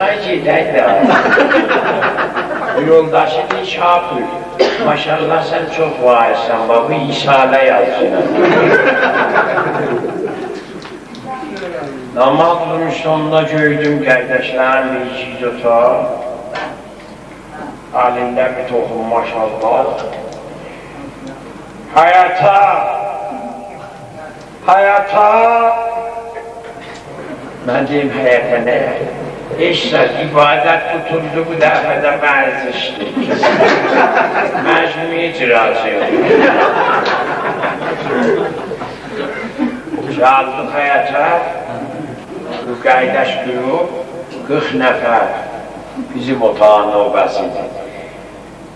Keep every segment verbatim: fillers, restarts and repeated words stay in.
آی، گئدک ده. یولداشی دئییر: «شاپور، ماشاالله، سن چوخ واعظسن، باخ، بو رساله یازسین.» ناماز قیلمیشدی، اوندا گؤردوم قارداشلارین بیر ایکی اوتاق. الینده بیر توخوم ماشاالله. حیاطا! حیاطا! من دئدیم: «حیاطا نه؟» هئچ زاد، عبادت قوتولدو، بو دفعه ده ورزشدیر. مجموعه‌ی جراجی. گلدیک حیاطا، بو قارداش گروپ، قیرخ نفر، بیزیم اوتاغین نوبه‌سی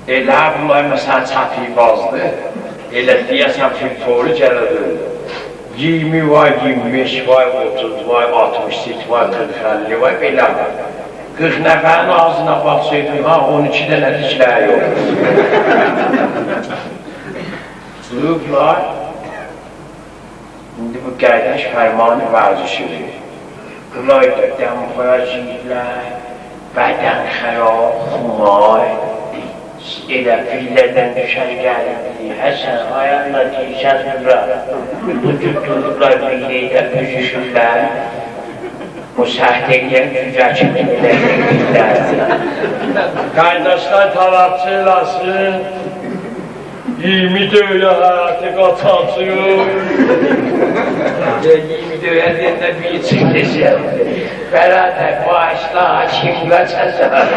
ایدی. ائله بونلار، مثلا، چپیک بازدی، ائله دئیه‌سن فیلتوری گله دؤندو. اییرمی وار، اییرمی بئش وار، اوتوز وار، آلتمیش سئت وار، قیرخ، اللی وار، بئله وار. قیرخ نفرین آغزینا باخسایدین، ها، اون ایکی دنه دیکلری یوخ. دوروبلار. ایندی بو قارداش فرمان ورزشی وئریر. بونلار دا دمپایی گئییبلر، بدن خراب، خمار، ائله پیللردن دوشن گلیبدی. حسن، آیاغینا دیرسن دورا. بو جور دوروبلار، بیر یئرده بوزوشورلر. او سهو ائله‌ین جوجه کیمی ائله گئدیرلر. قارداشلار، توجه ائله‌سین. اییرمی دؤوره حیاطی قاچاجاغیق. اییرمی دؤوره دئینده بیر چیخ دئسه: «برادر، باغیشلا، کیم قاچاجاق؟»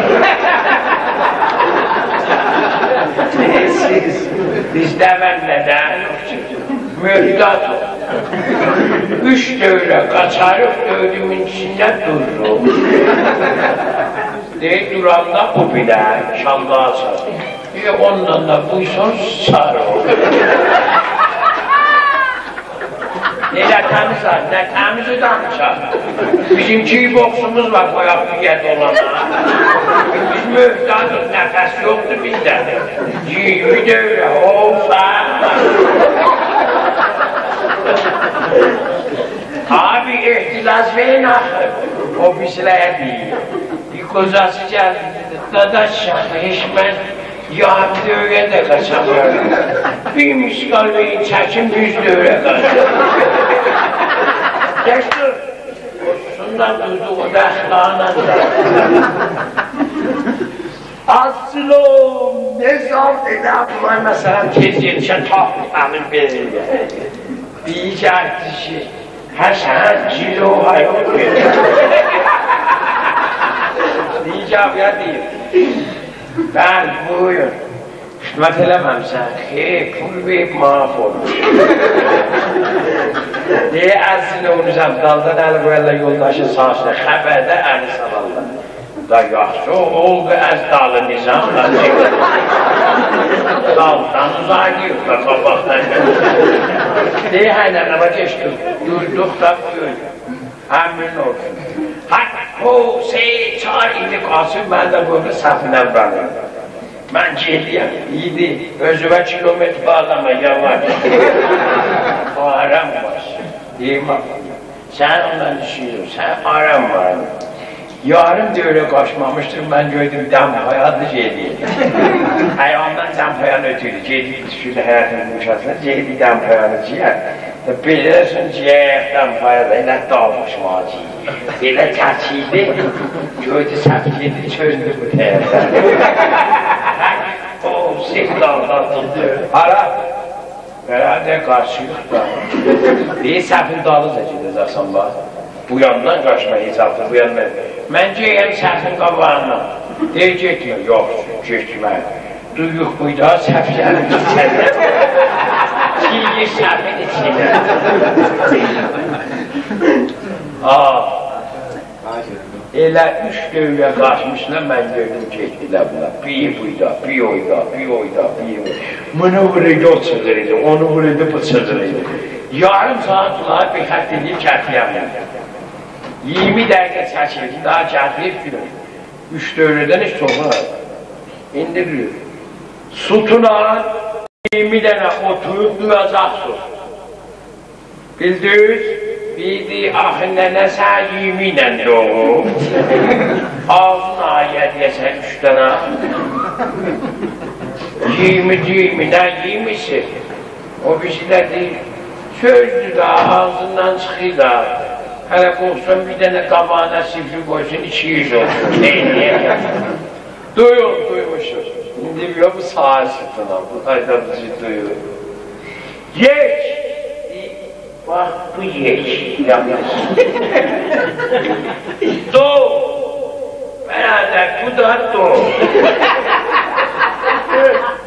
سیز، بیز ده، من نه ده، یوخ کی. محتاط اول. اوچ دؤوره قاچاریق، دؤردونجوسونده دوروروق. دئییر، دوراندا بو بئله کاللا آچار. دئییر، اوندان دا بو سون ساری اولور. ائله تمیز ها، نه تمیزی دانیشار. بیزیم کیک بوکسوموز وار، قویاق دویه دولانا. بیز محتاطیق، نفس یوخدور بیزده. اییرمی دؤوره، او، سن. آبی، اختلاس وئرین آخی. او بیریسیلره دئییر. بیر قوجاسی گلدی، دئدی: «داداش، آخی هئچ من یاریم دؤوره ده قاچامیرام. بیر مثقال وئرین، چکیم یوز دؤوره قاچام.» گئچدی. او سوندا دوردو، او دا اخلاقلا دا. آزجیلوم، نظام ائله بونلار، مثلا، تئز یئتیشه، تاپ، تامین وئریر. دئییر کی، آرتیستی. هه، سن جیلو، ها، یوخ. دئییر کی، آبیا دئییر: «بلی، بویورون.» خدمت ائله‌مه‌میسن؟ خیر، پول وئریب معاف اولموش. دئییر، از نظام دالدان الی قویارلار یولداشین ساغ اوستونه، خبرده الی سالارلار. دا یاخشی اولدو، از دالی نظاملا چیخدی. دالدان اوزاغا گئدیب دا، قاباقدان گلیب. دئییر، هه، نه، نه وار، گئچدیم. دوردوق دا، بویور. امرین اولسون. حق، او، سه، چهار، ایندی قاچیر، من ده بویوردو صفین اولینده. من گئدیرم، ایدی، اؤزونه کیلومتر باغلاما، یاواش. آرام باش. دئییر، باخ، سن اوندان دوشونورسن، سن آرام وار. یاریم دؤوره قاچمامیشدیر، من گؤردوم دمپایادیر، گئدیر. آیاغیندان دمپایانی اؤتوردو، گئدیب دوشوردو حیاطین گوشه‌سینه، گئدیب دمپایانی جییر. بئله سون جییر دمپایادا، ائله دالیشماجی. بئله چکیلدی، گؤردو صفین گئدیر، چؤندو بو طرفه. او، سیخ دالدان دوردو. هارا؟ برادر، قاچیریق دا. دئییر، صفین دالیجا گئده‌جکسن، باخ. بو یاندان قاچما، هئچ زادی، بو یاندان. من گئدیرم صفین قاباغیندان. دئییر، گئتمه. یوخ، گئتمه. دویوق بویدا، صف گلیر ایچری. گیریر صفین ایچینه. آه. ائله اوچ دؤوره قاچمیشلار، من گؤردوم گئتدیلر بونلار. بیری بویدا، بیری اویدا، بیری اویدا، بیری بویدا. بونو ووروردو، او چیغیریردی، اونو ووروردو، بو چیغیریردی. یاریم ساعات بونلاری بیر خط ائله‌ییب کتیه ووردو. اییرمی دقیقه چکیلدی، داها گتیریب گؤردوم. اوچ دؤوره‌دن هئچ چوخ اولمادی. ایندی بیر ستونا اییرمی دنه اوتوروب دوراجاقسینیز. بیلدینیز؟ بیلدی، آخی ننه سنه اییرمی ایله دوغوب. آغزین آیه دئیه‌سن اوچ دنه. ییرمی، ییرمی، نه ییرمیسی؟ او بیریسی ده دئییر، سؤزدور ده، آغزیندان چیخیر دا. هله قورخسان بیر دنه قاباغینا صفر قویسون، ایکی یوز اولسون. نئینیه‌جک؟ دویون، دویموشوق. ایندی بیر بو ساغی سیرتینا، بو قایدا بیزی دویور. یک! باخ، بو یک، یانلیش. دو! برادر، بو دا دو.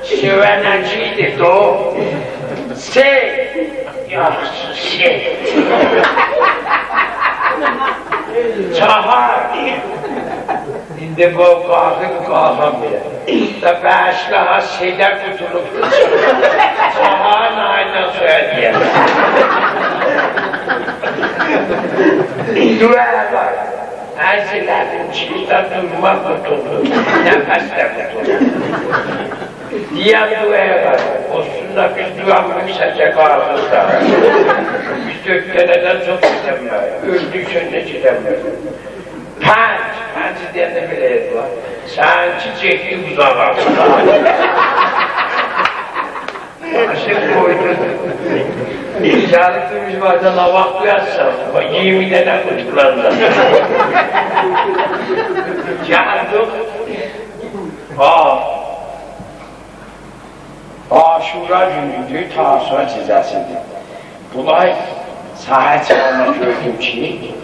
سیونکی ایدی، دو. سه! یاخشی، سه. چهار! ایندی بو قالخیر، قالخامیر. دا باشلا ها، سه‌ده قوتولوب. چهارین آییندان سونرا دئیه‌رم. دعا وار. عرض ائله‌دیم کی، دا دورما قوتولدو، نفس ده قوتولدو. دئیه‌رم دعا وار. اولسون دا، بیز دعا یوکسلده‌جک آخیردا. اوچ دؤرد دنه‌دن چوخ گئدنمز. اؤلدوک، سونرا گئدنمز. پنج، پنج دئینده بئله ائدیلر. سنینکی گئتدی اوزاغا. آشیق قویدو. گلیب دئمیش، «وای، نه واخت اویانسان؟ باخ، ییرمی دنه قوتولاندا.» گلدیک. آ، عاشورا گونودور، تاسوعا گئجه‌سیدیر. بولار سحر چیخاندا گؤردوم کی،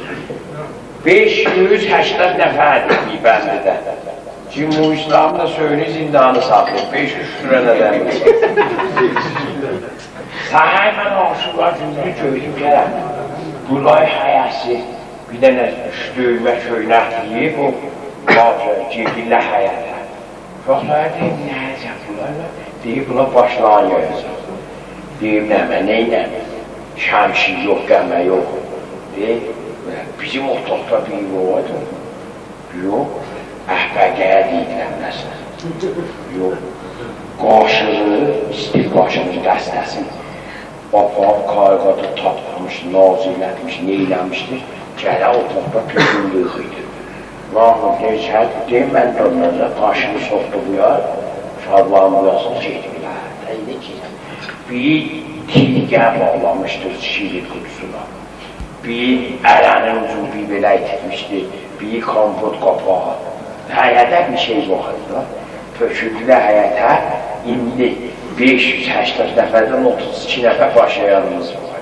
بئش یوز هشتاد نفردیر بیر بندیده. جمهوری اسلامی دا سؤیونو زندانی ساخلاییب، بئش یوز سورن آدام. سحر من عاشورا گونو گؤردوم، گلم. بولار هیه‌سی بیر دنه دؤیمه کؤینک گئییب، او باجا گئدیرلر هیه‌ته. اوشاقلارا دئییر، «نه عجب بونلار؟» دئییر، «بونا باشلارین یایاجاق.» دئییر، «نمنه، نئینم؟» شمشیر یوخ، قمه یوخ. دئییر، «بیزیم اوتاقدا بیری وار ایدی.» یوخ، احبقه دئییرلر مثلا. یوخ، قاشیغی، ایستیر قاشیغین دسته‌سینی آپاریب کارگادا تاتلامیش، ناز ائله‌میش، نئیله‌میشدی، گله اوتاقدا توتون ییغیردی. «محمود، نئچه؟» دئییر، «من ده اونلارا قاشیغی سوخدو بویا، شالوارین بو یاسینی گئتدی.» هه، دا ائله کی، بیر تیغه باغلامیشدی شیرین قوطوسونا. بیر اره‌نین اوجونو بیر بئله ایتیرمیشدی، بیر کامپوت قاپاغی. هیه‌ته بیر شئی یوخ ایدی دا. تؤکولدولر هیه‌ته، ایندی بئش یوز هشتاد نفردن اوتوز ایکی نفر باشیمیز وار.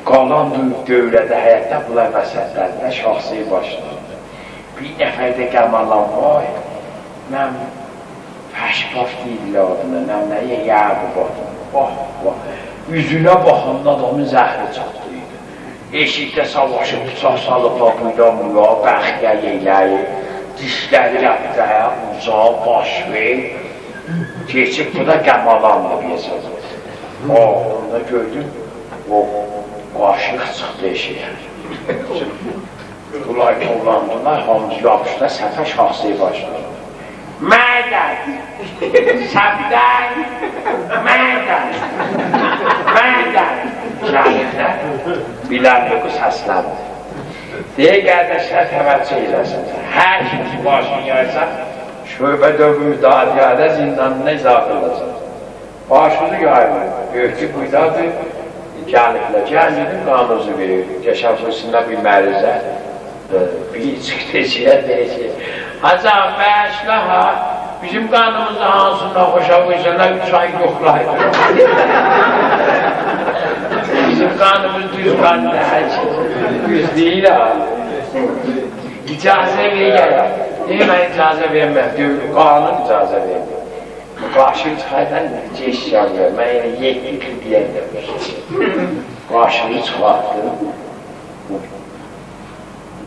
قالان دؤ-، دؤوره‌ده هیه‌تده بونلار وسطلرده شاخسئیی باشلاریندا. بیر نفر ده قمالان وار، من پشپاف دئییرلر آدینا، نمنه، یعقوب آدینا. باخ، باخ. اوزونه باخاندا آدامین زهری چاتدی. ائشیکده ساواشیب، بیچاق سالیب، بویدان بویا، بخیه یئیله‌ییب، دیشلری یاپدی، اوجا، باش وئر. کئچیب، بو دا قمالاندی بیر حساب. او، اوندا گؤردوم، او قاشیق چیخدی ائشیگه. بونلار توپلاندیلار، هامیسی یاپیشدیلار صفه، شاخسئیی باشلادی. «مدد! صفدن! مدد! مدد!» گلیرلر. بیلن یوخ، سسلندی. دئییر، قارداشلار توجه ائله‌سینلر. هر کیم کی باشینی یایسا، شعبه دؤومو دادیاده زندانینا اضافه اولاجاق. باشینی یایمایین. گؤردو کی بویدادیر، گلیبلر. گلین دئدیم، قانینیزی وئرین. قشنگ بو سیزینله بیر مریضه، ائ، بیر چیخدی ائشیگه، دئییر کی، «حاجی آقا، باغیشلا ها، بیزیم قانیمیزی هانسیندان خوشا قویسان، اوچ آی یوخلاییر.» بیزیم قانیمیز دوز قان دئییل کی. دوز دئییل ها. اجازه وئر گلم. دئییر، «من اجازه وئرمم.» دئییر، «قانون اجازه وئرمیر.» قاشیغی چیخاردان گئچ گلمیر. من ائله یئددی تور دئیه‌رم. قاشیغی چیخارتدی.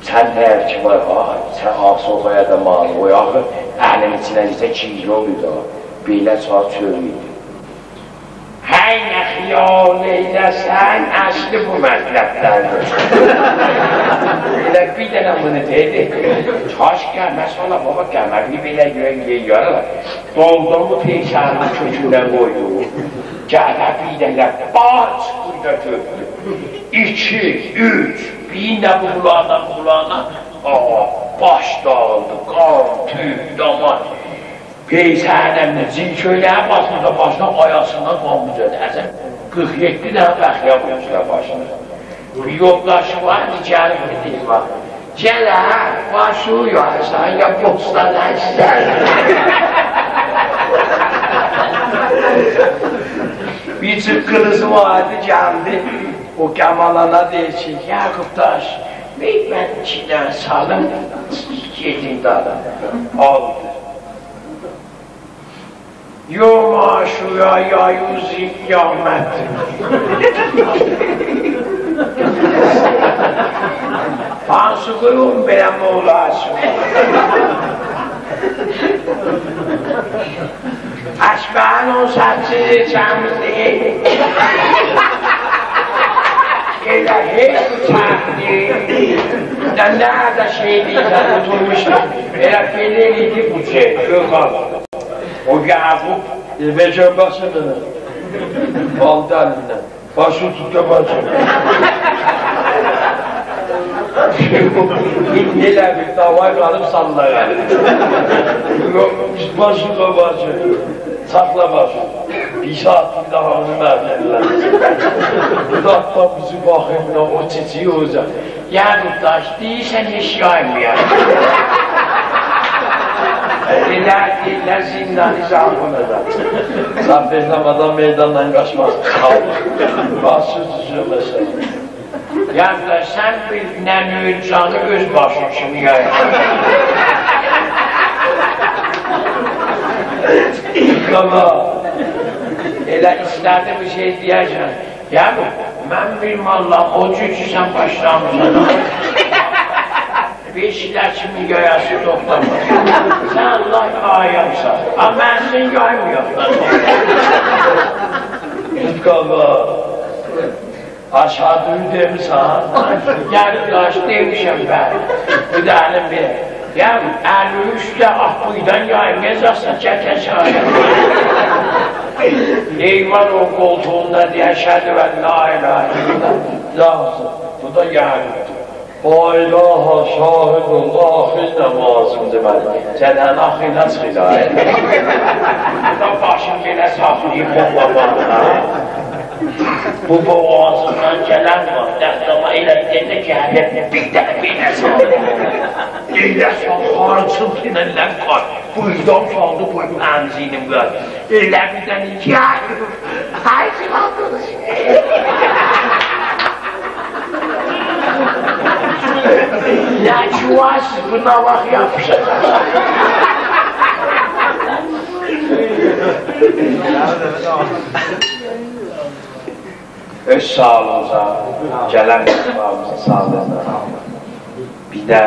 سن ترکیب وار ها، سن آسوخایا دا مالی. او آخی الین ایچینه گیرسه کیلو اولور دا. بئله چال چؤرودو. هر نه خیال ائیله‌سن، اصلی بو مطلبدندیر. ائله بیر دنه بونو دئدی. کاش قمه سالا، بابا، قمه بیر بئله یئیه، یئیه یارار. دولدون بو پیشه‌نین کؤکوندن قویدو. گله بیر دنه باج بورادا گؤردو. ایکی، اوچ، بیر ده بو قولاغینا، بو قولاغینا. آقا، باش داغیلدی، قان، تویوک، دامار. پیسه ائله‌میر، جین کؤیله‌یه باتیردی باشینا، آیاغیندان قان دوزلدی. اصلاً قیرخ یئددی دنه بخیه وورموشلار باشینا. بیر یولداشی وار ایدی، گلیب دئدی: «وای، گل هه، باشی اویار سن، یا بوستان اکسن.» بیر جیققیلیسی وار ایدی، گلدی. او قمالانا دئییر کی: «یعقوب داش، وئر من ایکی دنه سالیم، گئدیم دادا.» آلدی. یوم عاشورا، یا روز قیامت. هانسی قویون بئله مولاسی؟ اشبهین اون سککیز ایلچه‌میزدیر. ائله هئچ بو چرخدیر. نه، نه ده شئی دئییرسن، اوتورموشدو. ائله بئله ایدی بو شئی، یوخ آبی. او یعقوب، ائ، وئر گؤروم باشینی. آلدی الیندن. باشی توتدو باشی. ایندی ائله بیل داوای قالیب ساللارا. یوخ، باشی قوی باشی. ساخلا باشی. بیر ساعات بیر داها اونو مردلر. بو دا آتدا بیزی باخیم، او چیچیک اولاجاق. یعقوب داش، دئییرسن هئچ یایمایاق. ائله دئییرلر زندانی زاغونا دا. سن بئله آدام میداندان قاچماز. باشی دوزولمه‌سه. یعقوب داش، سن بیل ننه‌نین جانی اؤز باشین کیمی یاییلار. بابا، ائله ایسته‌دی بیر شئی دئیه‌سن. یعنی، من بیر ماللام، او جور کی سن باشلامیسان. بیر شیله کیمی یایاسی توختاماز. سن الله آیامسان. آمما من سن یایمایام دا. قابا. آشاغی دئمیسن؟ یعنی، داش دئمیشم، بلی. بیر ده الین بیر. یعنی، الی اوسته آپویدان یایمایاجاقسان، چکه چاره. حیوان او قولتوغوندا دئیه: «اشهد ان لا اله الا الله.» لازیم. بو دا یعنی. لا اله شاهد الله، آخیریندا لازیم دئمه‌لی. جده‌نین آخیرینا چیخیر دا، ائ. بو دا باشین بئله ساخلاییب بوغازیندا. بو بوغازیندان گلن وار. دستمال ائله دئییر کی، هله بیر دنه بئله سال. ائله سال، هارچیلتی ایله لنگ قار. بویوردان سالدی، بویور، پنجینیم قار. ائله بیر دنه یئ. آی، چیخاردیلار. نه کی وار سیز، بو نه واخت یاپیشاجاق؟ اؤز ساغلیغینیزا، گلن قوناغیمیزین ساغلیغینا. بیر ده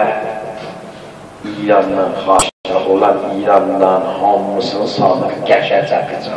ایراندان خواهش، اولار ایراندان هامیسینین ساغلیغی قشه چکه‌جک.